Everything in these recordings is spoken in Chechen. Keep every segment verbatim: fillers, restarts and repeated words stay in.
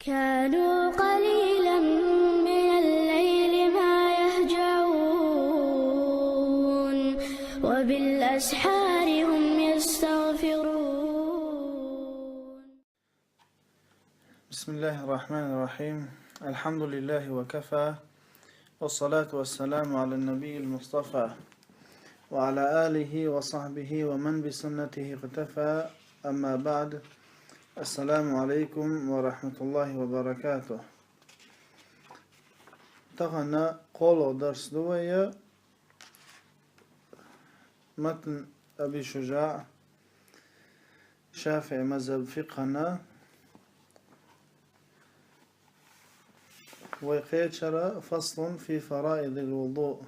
كانوا قليلا من الليل ما يهجعون، وبالأسحار هم يستغفرون. بسم الله الرحمن الرحيم. الحمد لله وكفى، والصلاة والسلام على النبي المصطفى، وعلى آله وصحبه ومن بسنته اقتفى. أما بعد. السلام عليكم ورحمة الله وبركاته. Тахана кхоалгӀа дарс ду вай, матн Аби ШужаӀ, ШафиӀи мазхӀаб фикъхӀана. Вай кхечар فصل في فرائض الوضوء.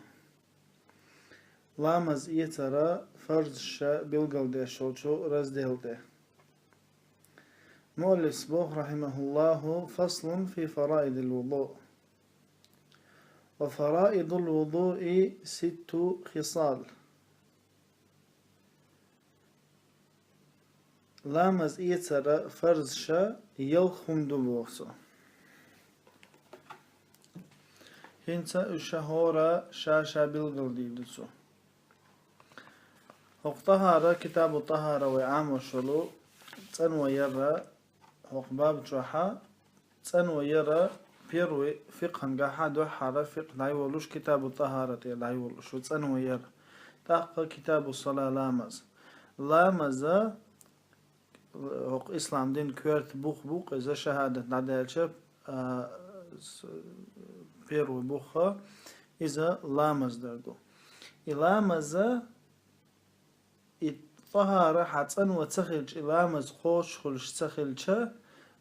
Ламаз эцара фарзаш билгалдеш йолча раздела тӀа. Муаллифа боху, رحمه الله: فصل في فرائض الوضوء. وفرائض الوضوء ست خصال. Ламаз эцара фарзаш ялх хӀума ду боху цо. ХӀинца уьш хӀора ша-ша билгалдийр ду цо. ХӀокху тӀахӀара, китабу тӀахӀара вай Ӏамош йолу цӀанван яра хӀокху баб чохь, цӀанван яра первый фикъхьангахь дуьххьара фикъхь дӀайолуш, китабу тӀахӀара тӀера дӀайолуш ву цӀанван яра. ТӀаккха китабу сала, ламаз. Ламаза, хӀокху ислам дин коьрта бух бу-кх иза, шахӀадат дӀадаьлча, а, с-, первый бух, иза ламаз дар ду. И ламаза, и тӀахӀара хьан цӀанван ца хилча, и ламаз кхочуш хуьлуш ца хилча,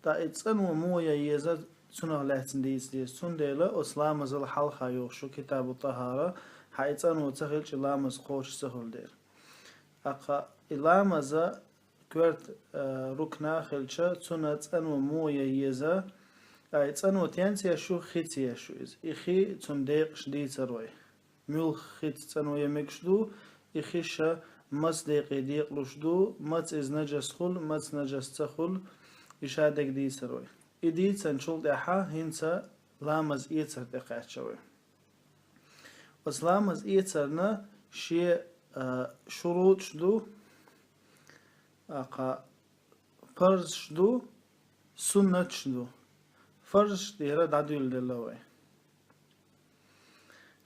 ткъа и цӀанван муха ян еза, цунах лаьцна дийца деза. Цундела оцу ламазал хьалха йохуш ю китабу тӀахӀара, хьан и цӀанван ца хилча, и ламаз кхочуш ца хуьлу дела. ТӀаккха и ламаза коьрта, а, рукна хилча, цунна цӀанван муха ян еза, ткъа и цӀанван тенца еш ю, хица еш ю иза. И хи, цунна декъаш дийцар вай. Муьлха хица цӀанван ян мегаш ду, и хи ша маца декъе декъалуш ду, маца иза нажас хуьлу, маца нажас ца хуьлу, и ша дерг дийцар вай. И дийцинчул тӀаьхьа хӀинца ламаз эцар тӀе кхаьчна вай. Оцу ламаз эцарна шен, а, шуруташ ду, а, кха, парзаш ду, суннаташ ду. Парзаш тӀера дӀадуьйладелла вай.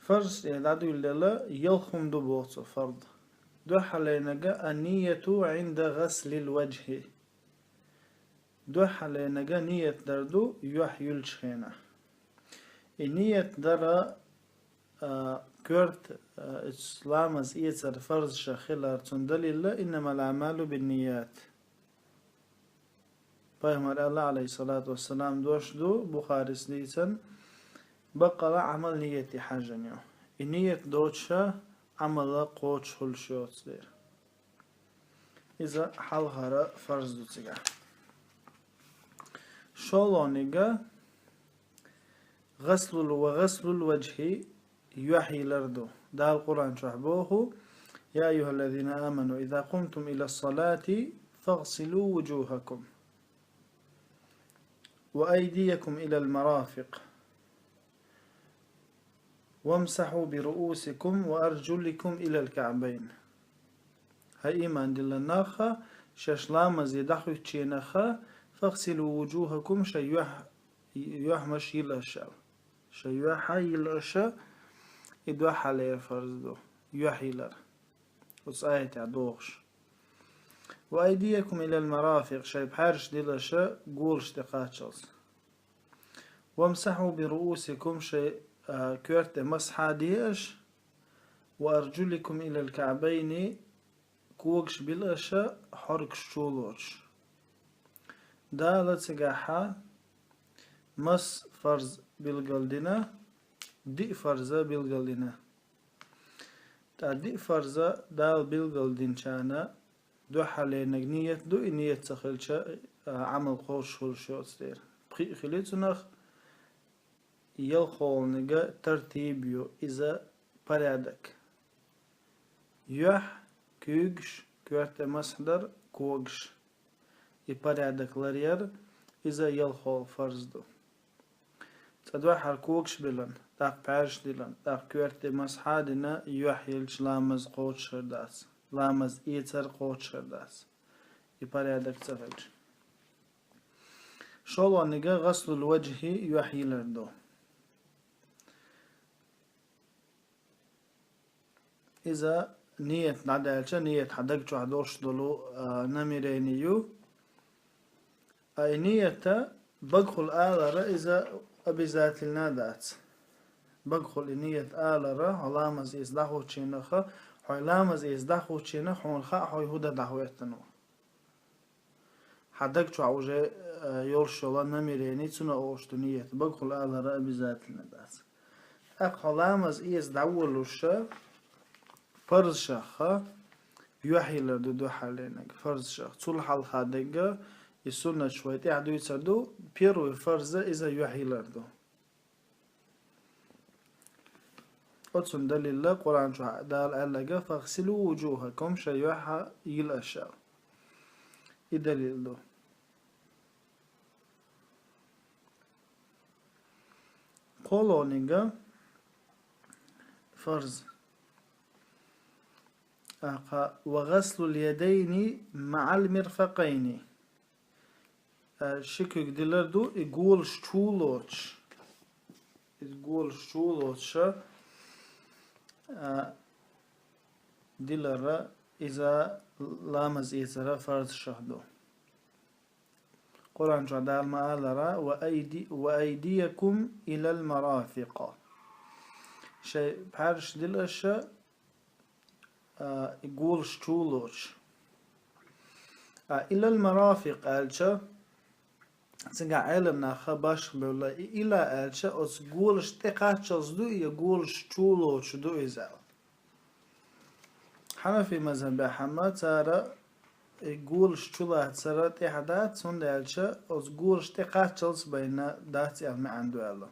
Парзаш тӀера дӀадуьйладелла ялх хӀума ду боху цо фард. Дуьххьалерниг: النية عند غسل الوجه. Дуьххьалерниг ният дар ду юьхь юьллучу хенахь. И ният дар, а, коьрта, а, оцу ламаз эцар фарзаш хилар цунна далил: إنما الأعمال بالنيات. Пайхамара аьлла, Ӏалайхиссалату вассалам, дош ду, Бухарис дийцина: баккъала Ӏамал нияте хьаьжжина ю. И ният доцуша Ӏамал кхочуш хуьлуш йоцу дела. Иза хьалхара фарз ду цигахь. ШолгӀаниг: غسل ال-, وغسل الوجه, юьхь йилар ду. Дала Къуръан чохь боху: يا أيها الذين آمنوا إذا قمتم إلى الصلاة فاغسلوا وجوهكم وأيديكم إلى المرافق وامسحوا برؤوسكم وأرجلكم إلى الكعبين. ХӀай иман диллина нах, шаьш ламазе дӀахӀуьттучу хенахь, فاغسلوا وجوهكم, шайн юьхь-, юьхьмаш йила аша. Шайн юьхь йила аша, и дуьххьалера фарз ду, юьхь йилар. Оцу аятехь догӀуш. وأيديكم إلى المرافق, шайн пхьаьрш дила аша голаш тӀе кхаччалц. وامسحوا برؤوسكم, шайн, а, коьрта тӀе масхьа де аша, وأرجلكم إلى الكعبين, когаш била аша хьоркаш чу лоцуш. Дала цигахь масхь фарз билгалдина, диъ фарз билгалдина. ТӀаккха диъ фарз Дала билгалдинчарна дуьххьалерниг ният ду, и ният ца хилча, а, Ӏамал кхочуш хуьлуш йоцу дела. Пхиъ хили цунах, ялхолгӀаниг тартиб ю, иза порядок. Юьхь, куьйгаш, коьрта тӀе масхьа дар, когаш. И порядок ларъяр, Иза ялхолгӀа фарз ду. Цкъа дуьххьара когаш биллина, тӀаккха пхьарш диллина, тӀаккха коьрта тӀе масхь а дина, юьхь йиллача ламаз кхочушхир дац. Ламаз эцар кхочушхир дац. И порядок ца хилча. ШолгӀаниг гӀаслул ваджхӀи, юьхь йиллар ду. Иза ният дӀадаьлча, ният хьан даг чохь долуш долу, а, намерение ю. А и ният багахула алара иза обязательно дац. Багахула и ният алара, хьо ламаз эца дӀахучийнах, хьо ламаз эца дӀахучийнах хьуна хаьа хьо хӀун дан дӀахӀоьттина ву. Хьан даг чохь уже, э, йолуш йолу намерение, цунах олуш ду ният, багахула алара обязательно дац. ТӀаккха хьо ламаз эца дӀаволуша, фарзашха юьхь йиллар ду дуьххьарлерниг, фарзашха. Цул хьалха дерг и суннаташ вай тӀаьхьа дуьйцур ду, первый фарз иза юьхь йиллар ду. Оцунна далилла Къуръан чохь Дала аьлларг: «Фагъсилу вуджухакум», шайн юьхь йила аша. И далил ду. КхоалгӀаниг фарз. Аха, «ва гӀаслул ядайни маӀал мирфакъайни». Э, ши куьг дилар ду, и голаш чу лоцуш. И голаш чу лоцуша, э, дилара, иза ламаз эцара фарзашха ду. Къуръан чохь Дала ма аллара: «Ва айди-, ва айдиякум илал марафикъ». Шайн пхьарш дила аша, а, и голаш чу лоцуш. А, «илал марафикъ» аьлча, цигахь Ӏеламнаха башха бевлла, и «ила» аьлча, оцу голаш тӀекхаччалц ду, я голаш чу лоцуш ду иза аьлла. Хьанафи мазхӀабехь амма цара и голаш чу лацара тӀехь дац, хӀунда аьлча оцу голаш тӀекхаччалц байна дац аьлла маьӀна ду аьлла.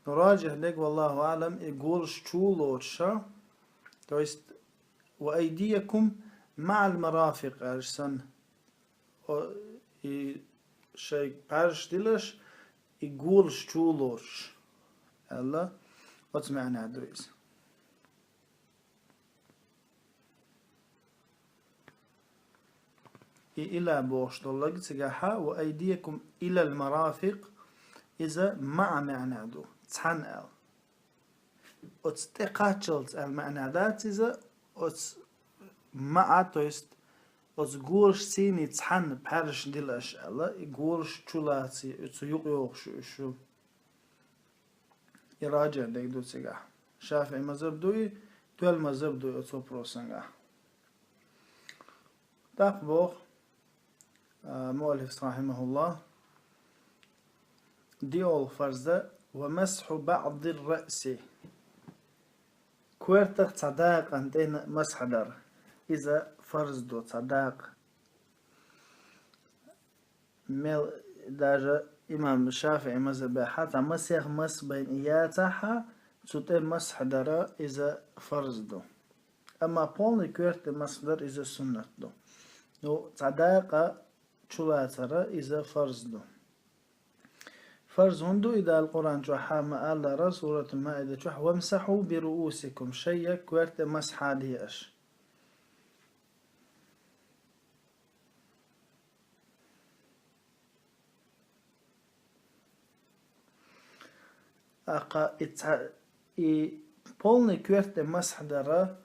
Но раджихь дерг, валлаху аълам, и голаш чу лоцуша, то есть «ва айдиякум маӀал марафикъ» аьлча санна, о, и шайн пхьарш дилаш, и голаш чу лоцуш аьлла, оцу маьӀна ду иза. И «ила» бохуш долларг цигахьа: «ва айдиякум илал марафикъ», иза «маӀа» маьӀна ду, цхьаьна аьлла. Оцу тӀекхаччалц аьлла маьӀна дац иза, оцу «маӀа», то есть оцу голашций цхьаьна пхьарш дила аша аьлла, и голаш чу лаций, оцу юкъа йогӀуш ю уьш ю. И раджихь дерг ду цигахь. ШафиӀи мазхӀаб ду и, тоьлла мазхӀаб ду и оцу вопросангахь. ТӀаккха боху, а, муаллиф, рахьимахуллах, диъолгӀа фарз: «ва масхьу баъдир раъси». Коьртах цхьа дакъана тӀе масхь дар. Иза фарз ду, цхьа дакъа. Мел даже имам ШафиӀи мазхӀабехьа, цхьа масех мас байна и яцахьа, цу тӀе масхь дара иза фарз ду. Амма полный коьрта тӀе масхь дара иза суннат ду. Ну, цхьа дакъа чу лацара иза фарз ду. Фарз хӀунда ду и Дала Къуръан чохь ма аллара, Суратул Маида чохь: «Вамсахьу би руусикум», шайн коьрта тӀе масхь де аша. Аха, и цхьа, и полный коьрта тӀе масхь дара,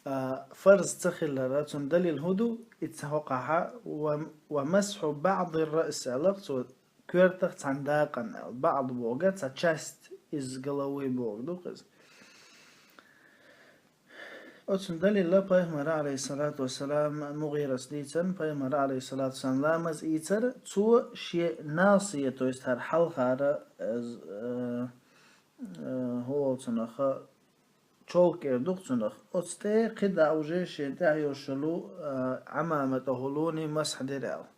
а, фарз ца хилара, цунна далил хӀун ду? И цхьа хӀокхахьа: «ва, ва масхьу баъдир раъс», аьлла, цо коьртах цхьана дакъана аьлла. Баъд бохург цхьа часть из головы бохург ду иза. Оцунна далилла Пайхамара, алейхиссалату вассалам, МугӀирас дийцина, Пайхамара, алейхиссалату вассалам, ламаз ийцар, цо шен насия, то есть хӀара хьалхара, э, э, э, хӀун олу цунах, чолка эр ду-кх цунах. Оцу тӀе кхидӀа уже шен тӀехь йолуш йолу, э, Ӏамама тӀехула масхь дира аьлла.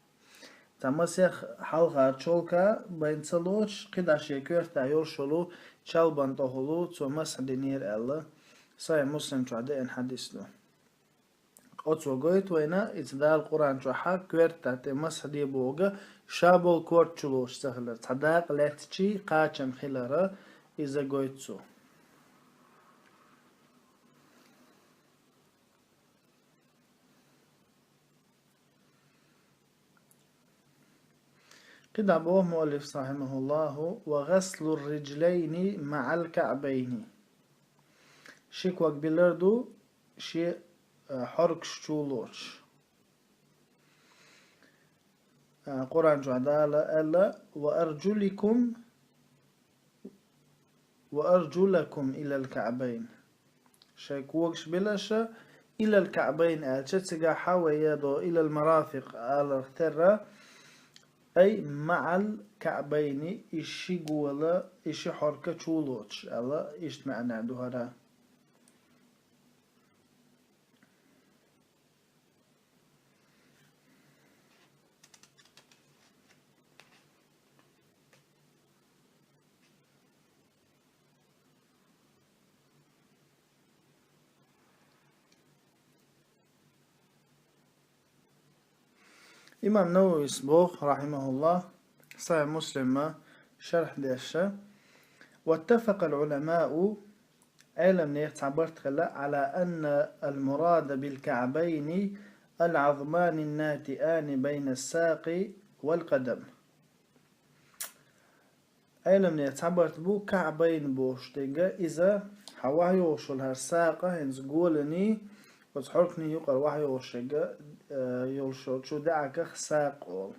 Цхьа масех хьалха чолка байна ца лоцуш, кхидӀа шен коьртахь йолуш йолу чалбан тӀехула цо масхь динера аьлла, Сахьихь Муслим чохь деана хьадис ду. Оцо гойту вайна, иза Дала Къуръан чохьа коьртахь тӀе масхь де бохург Ша болу корта чу лоцуш ца хилар, цхьа дакъа лаьттачий кхачам хилара, иза гойту цо. КхидӀа боху муаллиф, рахьимахуллаху: «Ва гъаслу риджлайни маӀал каӀбайни». Ши ког билар ду, ши, а, хьоркаш чу лоцуш. А, Къуръан чохь Дала аьлла: «Ва арджуликум, ва арджулакум илал каъбайн». Шайн когаш билаша илал каъбайн аьлча, цигахь хьан вай едо илал марафикъ аларх терра, ай маъал каъбайни, и ши гола, и ши хьорка чу лоцуш аьлла, иштта маьӀна ду хӀара. Имам Нававис боху, рахьимахуллах, Сахьихь Муслима шархь дешша: «Ваттафакъал Ӏуламау», Ӏеламнех цхьа барт хилла, «Ӏала анна ал-мурада бил каъбайни ал-Ӏазмани ан-натиани байна ас-сакъи вал-къадам». Ӏеламнех цхьа барт бу, каъбайн бохуш дерг, иза хьан вахьа йолуш йолу хӀара сакъа, хӀинца голаний, оцу хьорканий юкъара вахьа йолуш дерг, э, йолуш йолчу даьӀахках сакъа олу.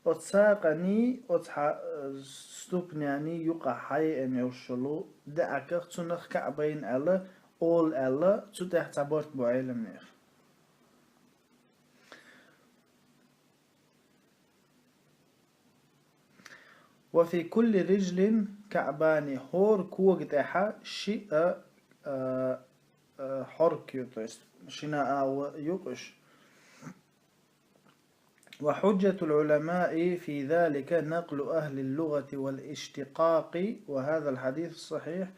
Оцу сакъаний, оцу хьан, э, ступняний юкъахь хьаеана йолуш йолу даьӀахках, цунах каъбайн аьлла, олу аьлла, цу тӀехь цхьа барт бу Ӏеламнех. «Ва фи кулли риджлин каъбани», хӀора кога тӀехьа шиъ а, а, а, хьорк ю, то есть шина а ва юкъуш. «Ва хьуджжатул Ӏуламаи фи залика накълу ахлил лугъати вал иштикъакъи, ва хазал хьадис сахьихь,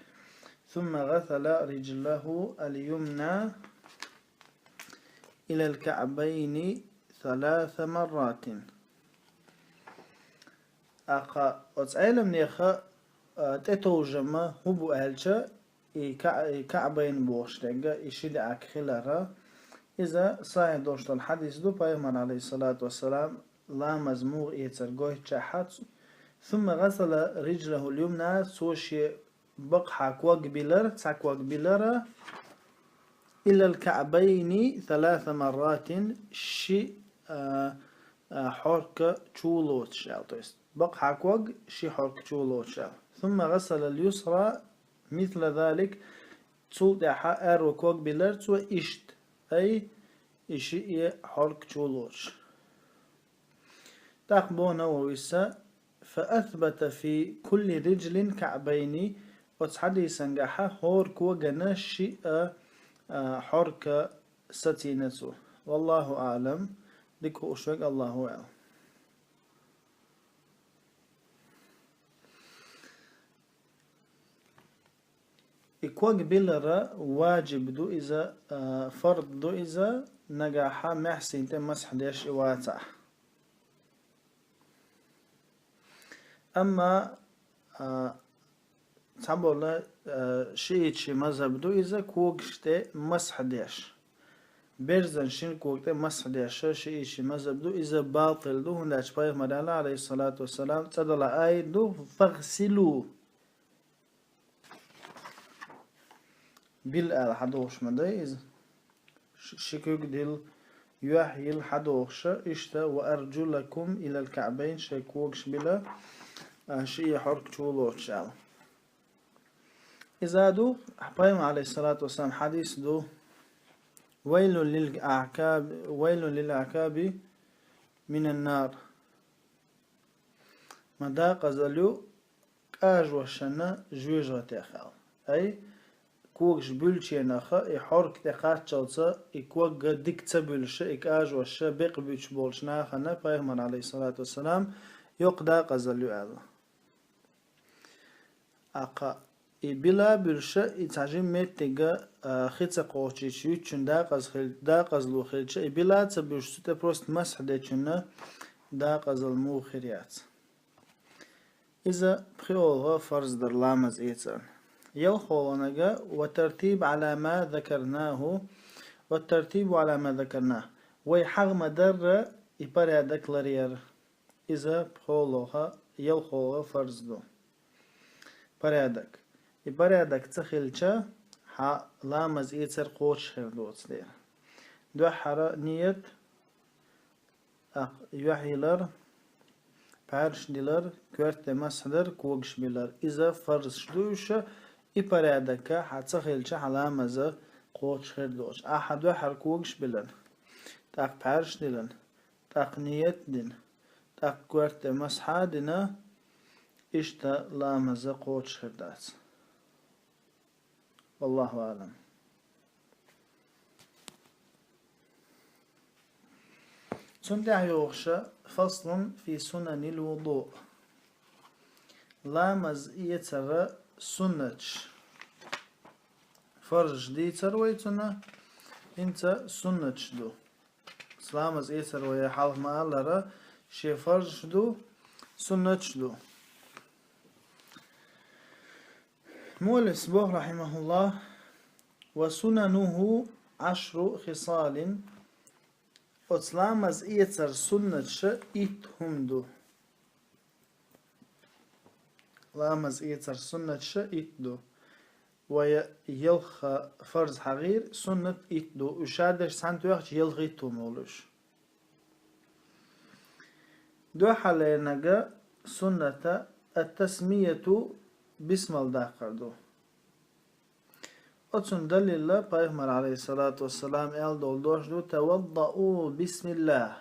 сумма гъасала риджлаху ал-юмна илал каъбайни саласа марратин». Аккха оцу Ӏеламнеха, а, тӀетовжама хӀун бу аьлча, и ка-, и каъбайн бохуш дерг, и ши даьӀахк хилара, иза сахьихь долуш долу хьадис ду, пайхамар, алейхиссалату вассалам, ламаз муха эцар гойтучехь, «Сумма гъасала риджлахул юмна», цо шен бакъхьа ког билар, цхьа ког билара, «илал каъбайни саласа марратин», ши, а, а, хьорка чу лоцуш аьлла. То есть бакъхьа ког ши хьорка чу лоцуш аьлла. «Сумма гъасалал юсра мисла залик», цул тӀаьхьа аьрру ког билар цо иштта, ай, и шиъ хьорка чу лоцуш. ТӀаккха боху Навависа: «Фа асбата фи кулли риджлин каъбайни», оцу хьадисангахьа хӀора когана шиъ а, а, хьорка сацийна цо. Валлаху аълам, дика хууш верг Аллах ву аьлла. И ког билара ваджиб ду иза, а, фард ду иза, нагахьа маьхьсийн тӀе масхь деш и вацахь. Амма, а, цхьаболу, а, шиитчийн мазхӀаб ду иза, когаш тӀе масхь деш. Берзан шина кога тӀе масхь деш шиитчийн мазхӀаб ду, иза батӀил ду, хӀунда аьлча пайхамар аьлла, алейхиссалату вассалам, цӀа дала аят ду: «Фагсилу». Била аьлла хьадогӀуш ма дай иза. Ш-, ши куьг дила, юьхь йила хьадогӀуша, иштта: «Ва арджулакум илал каъбайн», шайн когаш била, а, шиъ хьорка чу лоцуш аьлла. Иза ду, пайхамар, алейхиссалату вассалам, хьадис ду: «Вайлун лил аъкаби, вайлун лил аъкаби минан нар». Ма дакъазалла ю кӀажошна жоьжахатех аьлла. Ай, когаш буьллучех, и хьорка тӀе кхаччалца, и ког дика ца буьллуша, и кӀажоша бекъа буьтуш болчу нахана пайхамар, алейхиссалату вассалам, йоккха дакъазалла ю аьлла. Аккха, и била буьллуша, и цхьа жима меттига, а, хи ца кхочийча, юьтчун дакъаз хил-, дакъазло хилча, и била ца буьллуш, цу тӀе просто масхь дечунна, дакъазал муха хир яц. Иза пхиолгӀа фарз дар ламаз эцарна. ЯлхолгӀанага: «وترتيب على ما ذكرناه، والترتيب على ما ذكرناه». Вай хьагӀ ма дарра и порядок ларъяр. Иза пхиолгӀа, ялхолгӀа фарз ду. Порядок. И порядок ца хилча, хьа ламаз эцар кхочуш хир ду оцу дера. Дуьххьара ният, тӀаккха юьхь йилар, пхьаьрш дилар, коьрте масхь дар, когаш билар. Иза фарзаш ду уьш, и порядок хьа ца хилча, хьа ламаз кхочуш хир доцуш. Ахьа дуьххьара когаш билан, тӀаккха пхьаьрш дилан, тӀаккха ният дина, тӀаккха коьрте масхь дина, иштта ламаз кхочуш хир дац. Валлаху аълам. Цунна тӀехь йогӀуша: «فصل في سنن الوضوء». Ламаз эцара суннаташ. Фарзаш дийцар вай цунна, хӀинца суннаташ ду. Ламаз эцар вай хьалха ма-аллара, шен фарзаш ду, суннаташ ду. Муаллифс боху, рахьимахуллах: «وسننه عشر خصال». Оцу ламаз эцар суннаташа итт хӀума ду. Ламаз эцар суннаташа итт ду. Вай ялх фарз хьахийра, суннат итт ду. Уьш шадерш цхьаьна тоьхча, ялх итт хӀума волу уьш. Дуьххьарлернага сунната ат-тасмияту, бисмал даккхар ду. Оцунна далилла пайхамар, алейхиссалату вассалам, аьлла долу дош ду: «Таваддаъу бисмиллах».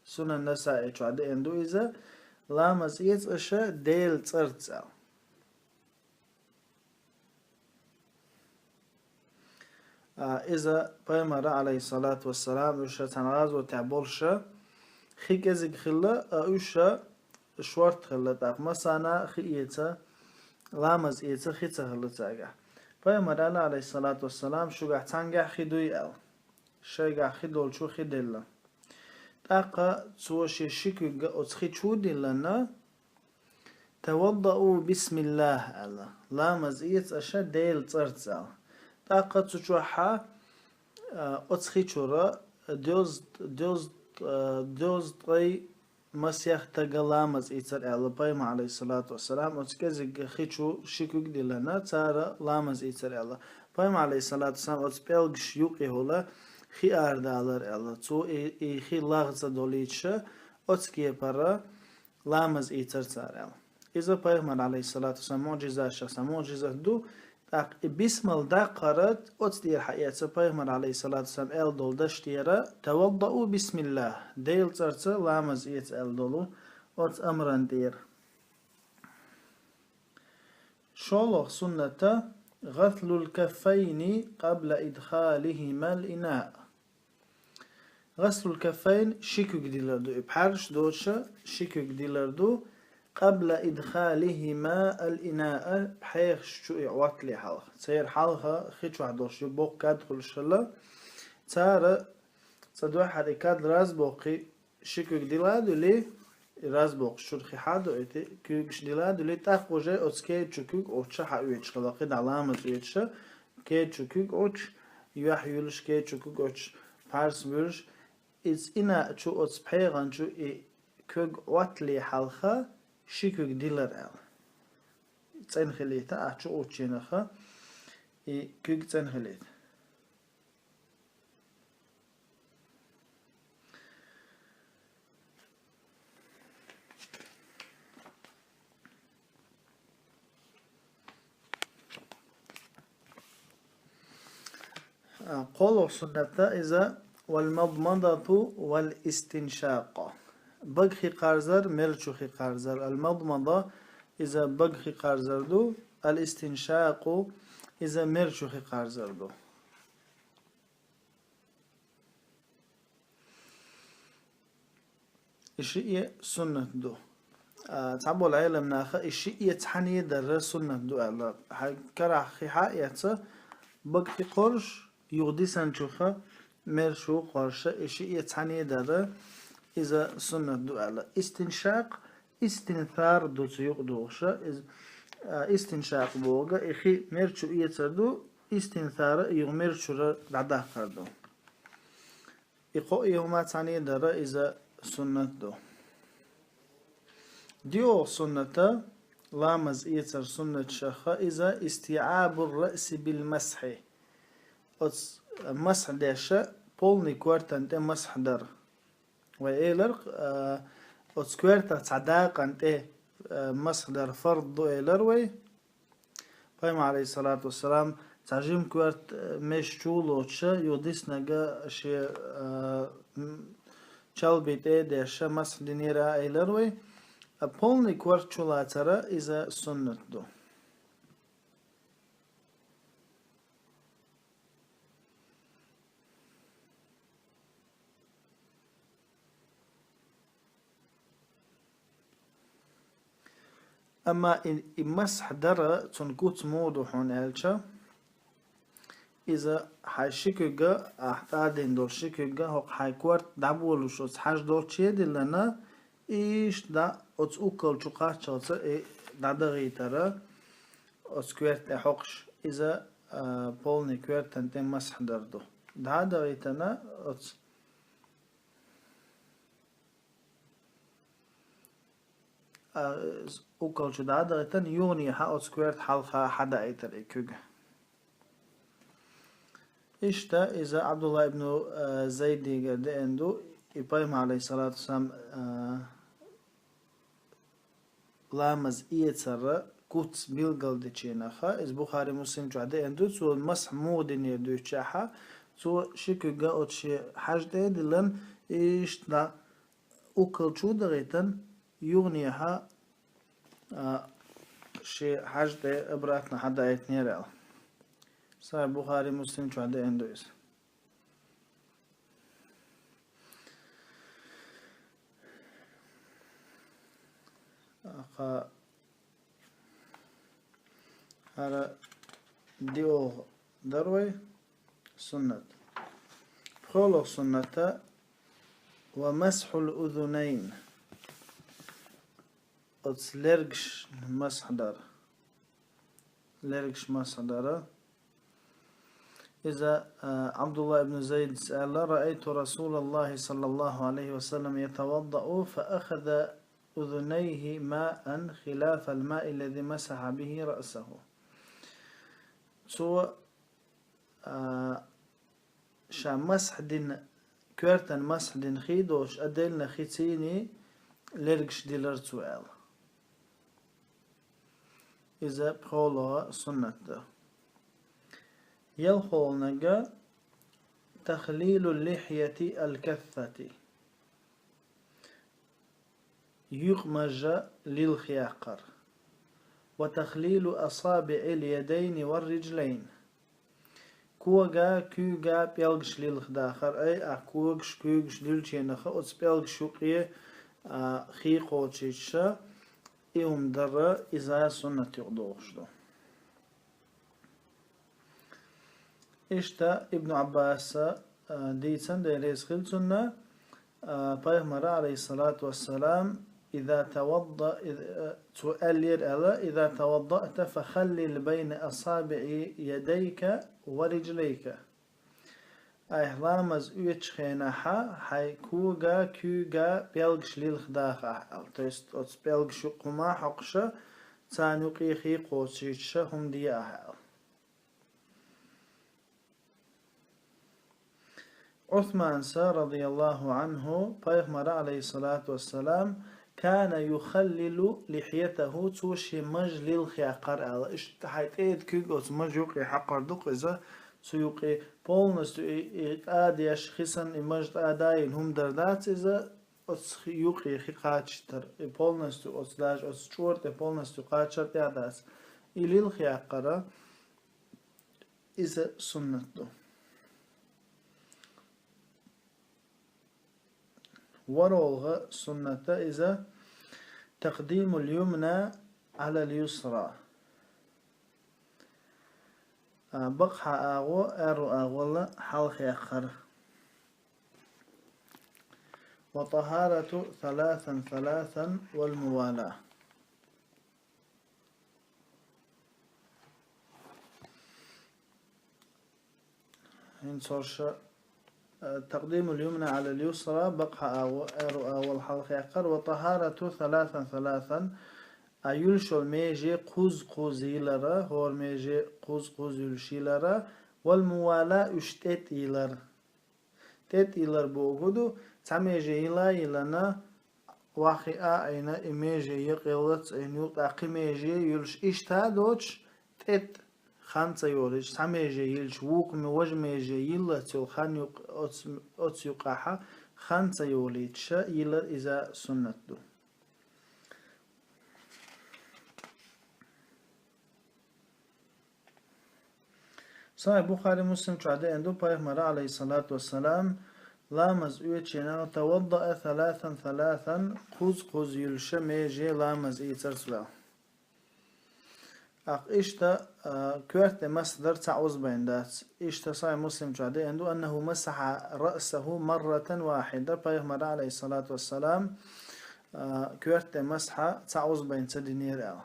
Сунан Насаи чохь деана ду иза: «Ламаз эца аша Делан цӀарца», аьлла. А, иза пайхамара, алейхиссалату вассалам, уьш цхьана гӀазотехь болуша хи кӀезиг хилла, а уьш шорта хилла, тӀаккха масана хи эца, ламаз эца хи ца хилла цаьргахь. Пайхамара аьлла, алейхиссалату вассалам, шуьгахь цхьаьнгахь хи дуй аьлла. Шайгахь хи долчо хи делла. ТӀаккха цо шен ши куьг оцу хи чу диллина, «Таваддаъу бисмиллах», аьлла. «Ламаз эца аша Делан цӀарца», аьлла. ТӀаккха цу чохь, а, оцу хи чуьра деза, деза, а, дезткъе масех стага ламаз эцар аьлла пайхамар, алейхиссалату вассалам, оцу кӀезиг хи чу ши куьг диллина, цара ламаз эцар аьлла. Пайхамар, алейхиссалату вассалам, оцу пӀелгаш юкъе хӀума хи арадалар аьлла. Цо и, и хи лагӀ ца долуьйтуша, оцу кепара ламаз эцар цара аьлла. Иза пайхамар, алейхиссалату вассалам, муъжизаташах цхьа муъжизат ду. ТӀаккха и бисмал даккхар оцу тӀера хьаэца пайхамар, алейхиссалату вассалам, аьлла долу даш тӀера: «Таваддаъу бисмиллах», Делан цӀарца ламаз эца аьлла долу оцу амран тӀера. ШолгӀа сунната: «Гъаслул каффайни къабла идхалихима ал-инаа». Гъаслул каффайн ши куьг дилар ду. И пхьаьрш доцуша ши куьг дилар ду. Къабла идхалихима ал-инаа, пхьегӀаш чу и Ӏоттале хьалха. Церан хьалха хи чохь долуш ю боккха кад хуьлуш хилла. Цара цкъа дуьххьара и кад раз боккхий, ши куьг дила а дуьлий, и раз боккхуш чуьра хи хьа а доуьйтий, куьйгаш дила а дуьлий, тӀаккха уже оцу кеда чу куьг Ӏуттуша хьаоьцуш хилла, кхидӀа ламаз оьцуша, кеда чу куьг Ӏуттуш, юьхь юьллуш, кеда чу куьг Ӏуттуш, пхьарс буьллуш, иза инаа чу, оцу пхьегӀан чу и куьг Ӏоттале хьалха ши куьг дилар аьлла. ЦӀена хилийта, ахь чу Ӏуттучу хенахь и куьг цӀена хилийта. КхоалгӀа суннат иза: «Вал мадмадату вал истиншакъ». Бага хи кхарзар, мер чу хи кхарзар. Ал-мадмада иза бага хи кхарзар ду, ал-истиншакъу иза мер чу хи кхарзар ду. И шиъ суннат ду. А, цхьаболу Ӏеламнаха и шиъ цхьаьна дар суннат ду аьлла. Хьайн карахь хи хьаэца, бага хи кхорш, юха дисинчуха мер чу кхорша, и шиъ цхьаьна дар Иза суннат ду аьлла. Истиншакъ, истинсар ду цу юкъа догӀуша. Из, а, истиншакъ боху, и хи мер чу эцар ду, истинсар юха мер чура дӀадаккхар ду. И кхо и хӀума цхьаьна дара, иза суннат ду. ДиъолгӀа сунната, ламаз эцар суннаташха, иза истиъабур раъси бил масхьи. Оц масхь деша, полный коьртан тӀе масхь дар. Вай элар, а, оц коьртах цхьа дакъан тӀе, а, масхь дар фард ду элар вай. Пайхамар, алейхиссалату вассалам, цхьа жим коьрта, а, меш чу лоцуша, юха диснарг шен, а, м, чалби тӀе а деша, масхь динера элар вай. А полный коьрта чу лацара иза суннат ду. Амма и, и масхь дара, цун куц муха ду хьуна аьлча, иза хьайн ши куьг, ахь тӀадина долу ши куьг, хӀокху хьайн коьрта дӀаболуш оцу хьажа долчу чу диллина, иштта дӀа оцу уккал чу кхаччалца и дӀадахийтара, оцу коьрта тӀе хьокхуш, иза, а, полный коьртан тӀе масхь дар ду. ДӀадахийтина оцу А, уккал чу дӀадахийтина, юханехьа оцу коьрта хьалха хьадаийтар и куьг. Иштта иза Абдулла ибн, а, Зайдига деана ду, и Пайхамар, алейхиссалату вассалам, а, ламаз эцара куц билгалдечу хенахь, иза Бухари, Муслим чохь деана ду, цо масхь муха динера дуьйцучехьа, цо ши куьг оцу шен хьажа тӀе а диллина, иштта уккал чу дахийтина, юханехьа, а, шен хьажа тӀе обратно хьадаийтинера аьлла. Сахьихь Бухари, Муслим чохь деана ду иза. Аха, хӀара диъолгӀа дара вай суннат. ПхоьалгӀа сунната: «Ва масхьул узунайн». Оцу лергаш масхь дара. Лергаш масхь дара. Иза, а, Абдулла ибн Зайдас аьлла: «Раайту Расулаллахи саллаллаху алейхи ва саллам ятаваддау, фа ахаза узунайхи маан хилафал маи ллази масаха бихи раъсаху». Цо, а, ша масхь дина, коьртан масхь дина хи доцуш, а деллина хи цийний лергаш дилар цо аьлла. Иза пхоьалгӀа суннат ду. ЯлхолгӀаниг: тахлилу лихьяти аль-каффати. Юкъамаж лилхаяккхар. Ва тахлилу асабиӀил ядайни вар риджлайн. Кога, куьйга пӀелгаш лилхадахар, ай, а когаш, куьйгаш дуьллучу хенахь оцу пӀелгаш юккъе, а, хи кхочуьйтуш, и хӀума дара, иза суннат юкъа догӀуш ду. Иштта Ибн Ӏаббаса, а, дийцина, Дела реза хила цунна, а, Пайхамара, алейхиссалату вассалам, иза тавадда, из-, а, цо аьллера аьлла: «Иза таваддата, фахаллил байна асабиӀи ядайка ва риджлайка». Айхьа ламаз оьцучу хенахьа хьайн кога, куьйга пӀелгаш лилхадахахьа аьлла. То есть оцу пӀелгаш юкъа хӀума хьокхуша, царна юкъе хи кхочуьйтуша хӀума де ахьа аьлла. Ӏусманса, радияллаху Ӏанху, Пайхамара, алейхиссалату вассалам, кана юхаллилу лихьятаху, цо шен маж лилхаяккхар аьлла. Иштта хьайн тӀеда куьг оцу маж юкъе хьакхар ду-кх иза, цу юкъе полностью и, и тӀадеш, хи санна и маж тӀадайина хӀума дар дац иза, оцу хи юкъе хи кхачийтар, и полностью оцу даже оцу чӀора тӀе полностью кхачар тӀехь дац. И лилхаяккхара, иза суннат ду. ВорхӀалгӀа суннат иза: такъдимул юмна Ӏалал юсра. А, бакъахьа агӀо аьрру агӀол хьалха яккхар. وطهارة ثلاثا ثلاثا والموالاة. ХӀинца хӀорш, э, تقديم اليمنى على اليسرى, бакъхьа агӀо-, аьрру агӀол хьалха яккхар, وطهارة ثلاثا ثلاثا, а юлуш йола меже кхузза-кхузза йилар, хӀора меже кхузза-кхузза юлуш йилар, والموالاة, уьш тӀетӀа йилар. ТӀетӀа йилар бохург ду, цхьа меже йила а йилла, ваххе а Ӏийна, и меже юкъе лаца Ӏийна, юкъе кхин меже юлуш, иштта а доцуш, тӀетӀа хан ца йолуьйтуш, цхьа меже йилча, вукху ме-, важа меже йиллалц йолу хан юкъ-, оцу, оцу юкъахь хан ца йолуьйтуш йилар иза суннат ду. Сахьихь Бухари, Муслим чохь деана ду, Пайхамара, Ӏалайхиссалату вассалам, ламаз оьцучу хенахь, توضأ ثلاثا ثلاثا, кхузза-кхузза юлуш меже ламаз ийцира цо аьлла. ТӀаккха иштта, а, коьрта тӀе масхь дар цхьа Ӏузбайн дац. Иштта Сахьихь Муслим чохь деана ду, أنه مسح رأسه مرة واحدة, Пайхамара, Ӏалайхиссалату вассалам, а, коьрта тӀе масхь цхьа Ӏузбайн ца динера аьлла.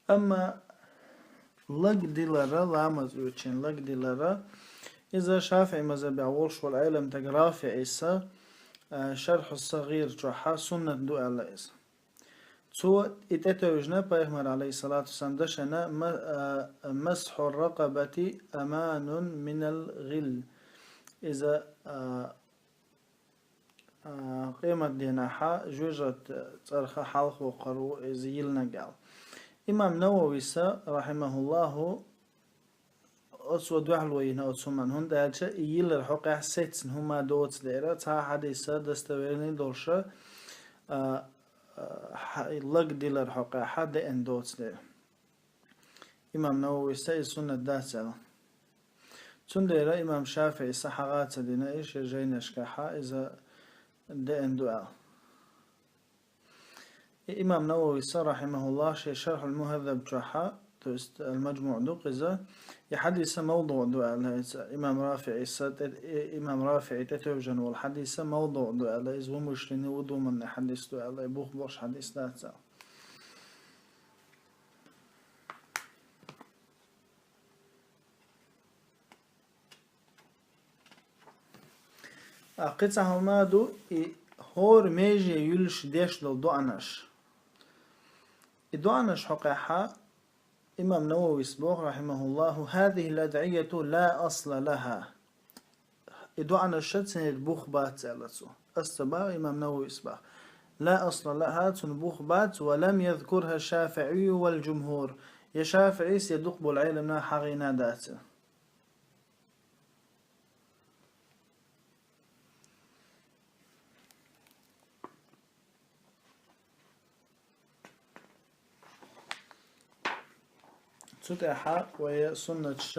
Амма лаг дилар, ламаз оьцучу хенахь лаг дилар, иза ШафиӀи мазхабехь волуш волу Ӏеламстаг РафиӀис, а, Шархьу СагӀир чохь суннат ду аьлла иза. Цо и тӀетевжина Пайхамар, Ӏалайхиссалату вассалам, дашана ма-, а, مسح الرقبة أمان من الغل. Иза, а, а, къематдийнахь жоьжахатин цӀарах хьалхавоккхур ву иза йиллинарг аьлла. Имам Нававис, рахьимахуллаху, оцо дуьхьало йина оцу хӀуманна, хӀунда аьлча и йиллар хьокъехь сецна хӀума доцу дера, цхьа а хьадис достоверный долуш, а, а, хьа-, лаг дилар хьокъехь деана доцу дера. Имам Нававис иза суннат дац аьлла. Цундела имам ШафиӀис хьагӀ а ца дина, и шен жайнашкахь иза деана ду аьлла. И имам Нававис, рахьимахуллах, шен Шархьул Мухьаззаб чохь, то есть Ал-МаджмуӀ ду-кх иза, и хьадис мавдуӀ ду аьлла, иза имам РафиӀис тӀе-, и-, имам РафиӀи тӀетевжина волу хьадис мавдуӀ ду аьлла, иза вымышленный, выдуманный хьадис ду аьлла, и бух болуш хьадис дац аьлла. А кхин цхьа хӀума ду, и хӀора меже юьллуш деш долу доӀанаш. И доӀанаш хьокъехь имам Нававис боху, рахьимахуллаху: هذه الأدعية لا أصل لها. И доӀанаш церан бух бац аьлла цо. Ас ца боху, имам Нававис боху. لا أصل لها, цунна бух бац, ولم يذكرها الشافعي والجمهور. Я ШафиӀис, я дукха болу Ӏеламнаха хьагӀ а дац. Цу тӀехь вай суннаташ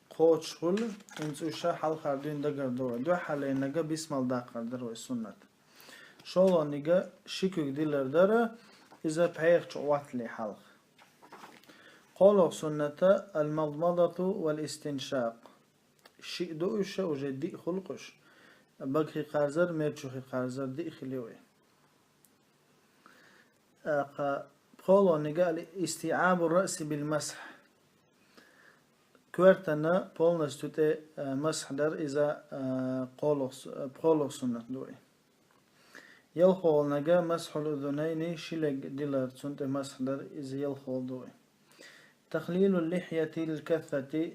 кхочушхуьлу, хӀинца уьш хьалхара дуьйна дагардо вай. Дуьххьарлерниг бисмал даккхар дара вай суннат. ШолгӀаниг ши куьг дилар дара, иза пхьегӀа чу Ӏоттале хьалха. КхоалгӀа суннат: المضمضة والاستنشاق. Шиъ ду уьш, уже диъ хуьлу-кх уьш. Бага хи кхарзар, мер чу хи кхарзар диъ хили вай. ТӀаккха пхоалгӀаниг: الاستيعاب الرأس بالمسح. Коьртана полностью тӀе, а, масхь дар, иза, а, кхоалгӀа су-, а, пхоалгӀа суннат ду вай. ЯлхолгӀаниг: مسح الأذنين, ши лерг дилар, цунна тӀе масхь дар, иза ялхолгӀа ду вай. تخليل اللحية الكثة,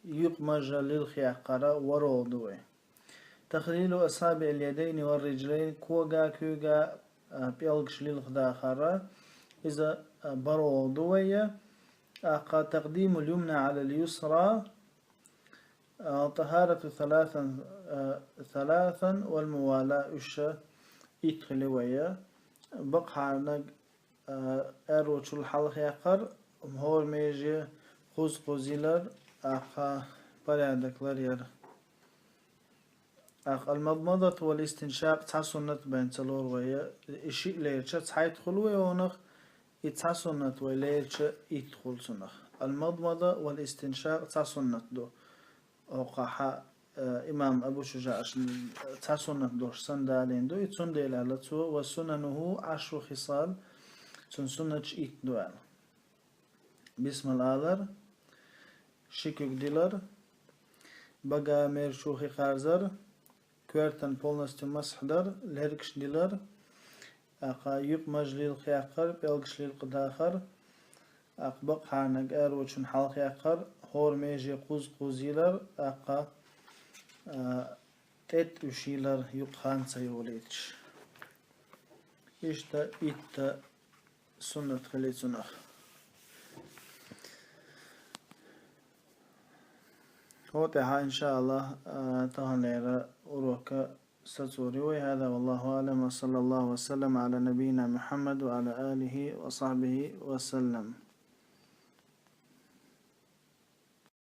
юкъ-маж лилха яккхар ворхӀалгӀа ду вай. تخليل أصابع اليدين والرجلين, кога, куьйга, а, пӀелгаш лилха дахар, иза, а, бархӀалгӀа ду вай. ТӀаккха تقديم اليمنى على اليسرى, А, طهارة ثلاثا, а, ثلاثا والموالاة, уьш итт хили вай. Бакъхьарнаг, а, аьррочул хьалха яккхар, хӀора меже кхузза-кхузза йилар, тӀаккха порядок лар яр. ТӀаккха المضمضة والاستنشاق цхьа суннат бен ца лор вай. И шиъ лерча цхьайтта хул вай онах, и цхьа суннат вай лерча итт хул цунах. المضمضة والاستنشاق цхьа суннат ду. Окхахьа, э, имам Абу Шужаъ цхьа суннат долуш санна далийна ду, и цундела аьлла цо: وسننه عشر خصال, цун суннаташ итт ду аьлла. Бисмал алар, ши куьг дилар, бага мер чу хи кхарзар, коьртан полностью масхь дар, лергаш дилар, тӀаккха юкъ-маж лилха яккхар, пӀелгаш лилкъа дахар, тӀаккха бакъхьарнаг аьррочун хьалха яккхар, хӀора меже кхузза-кхузза йилар, тӀаккха, а, тӀетӀа уьш йилар юкъ хан ца йолуьйтуш. Иштта итт суннат хили цунах. ХӀокху тӀехьа, иншааллахӀ, а, таханлера урока сацор ю вай. هذا والله أعلم، وصلى الله وسلم على نبينا محمد وعلى آله وصحبه وسلم.